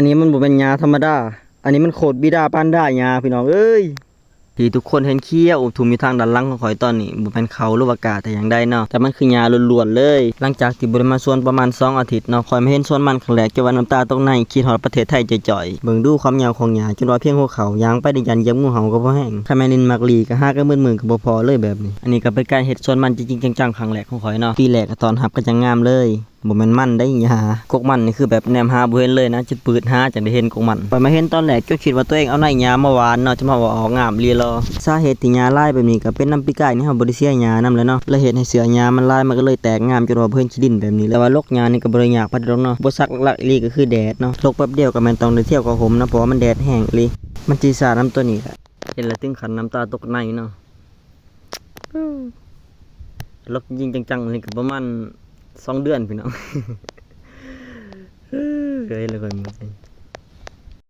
ອັນນີ້ມັນບໍ່ແມ່ນຫຍ້າທຳມະດາ ອັນນີ້ມັນໂຄດບິດາປານດາຫຍ້າ ພີ່ນ້ອງເອີຍ. ທີ່ທຸກຄົນເຫັນຂຽວອຸບທຸ່ມຢູ່ທາງດ້ານຫຼັງຂອງຂ້ອຍຕອນນີ້ ບໍ່ແມ່ນເຂົ້າ ຫຼືວ່າກ້າແຕ່ຢ່າງໃດເນາະ, ແຕ່ມັນຄືຫຍ້າລ້ວນໆເລີຍ. ຫຼັງຈາກທີ່ບໍ່ໄດ້ມາສວນປະມານສອງອາທິດເນາະ, ຂ້ອຍມາເຫັນສວນມັນຄັ້ງແລກ ຈົນວ່ານ້ຳຕາຕົກໃນ, ຄິດຮອດປະເທດໄທຈ່ອຍໆ. ເບິ່ງດູຄວາມຍາວຂອງຫຍ້າ ຈົນວ່າພຽງຫົວເຂົ່າ, ຍ່າງໄປໄດ້ຢ້ານຢຽບງູເຫົ່າກໍພໍແຮງ. ຄັນແມ່ນລິນມັກລີ ກໍຫາກັນໝົດມື້ກໍບໍ່ພໍເລີຍແບບນີ້. ອັນນີ້ກໍເປັນການເຮັດສວນມັນຈິງໆຈັງໆຄັ້ງແລກຂອງຂ້ອຍເນາະ. ປີແລກກໍຕ້ອນຮັບກັນຢ່າງງາມເລີຍ. ບໍ່ແມ່ນມັນເດ້ ຫຍ້າ. ກົກມັນນີ້ຄືແບບແນມຫາບໍ່ເຫັນເລີຍນະ, ຈະປືດຫາຈັ່ງໄດ້ເຫັນກົກມັນ. ຂ້ອຍມາເຫັນຕອນແລກ ຈົນຄິດວ່າຕົວເອງເອົາໃນຫຍ້າມາຫວ່ານເນາະ, ຈະມາວ່າອອກງາມອີ່ຫຼີ. ສາເຫດທີ່ຫຍ້າຫຼາຍແບບນີ້ກໍເປັນນຳປີກາຍນີ້ ເຮົາບໍ່ໄດ້ເສຍຫຍ້ານຳແຫຼະເນາະ, ເລີຍເຮັດໃຫ້ເຊື້ອຫຍ້າມັນຫຼາຍ, ມັນກໍເລີຍແຕກງາມ ຈົນວ່າບໍ່ເຫັນຂີ້ດິນແບບນີ້. ແຕ່ວ່າຫຼົກຫຍ້ານີ້ກໍບໍ່ໄດ້ຍາກປານໃດດອກເນາະ, ອຸປະສັກຫຼັກໆອີ່ຫຼີກໍຄືແດດເນາະ. ຫຼົກແປັບດຽວກໍແມ່ນຕ້ອງໄດ້ທຽວເຂົ້າຮົ່ມນະ, ເພາະວ່າມັນແດດແຮງອີ່ຫຼີ. ມັນຈີ່ຊ່ານຳຕົວນີ້ແຫຼະ. ເຫັນແລ້ວເຖິງຂັ້ນນ້ຳຕາຕົກໃນເນາະ. ລົກຈິງໆຈັງໆນີ້ກໍປະມານສອງເດືອນ ພີ່ນ້ອງ. ເອີ ເຫັນແລ້ວຂ້ອຍເມື່ອຍ.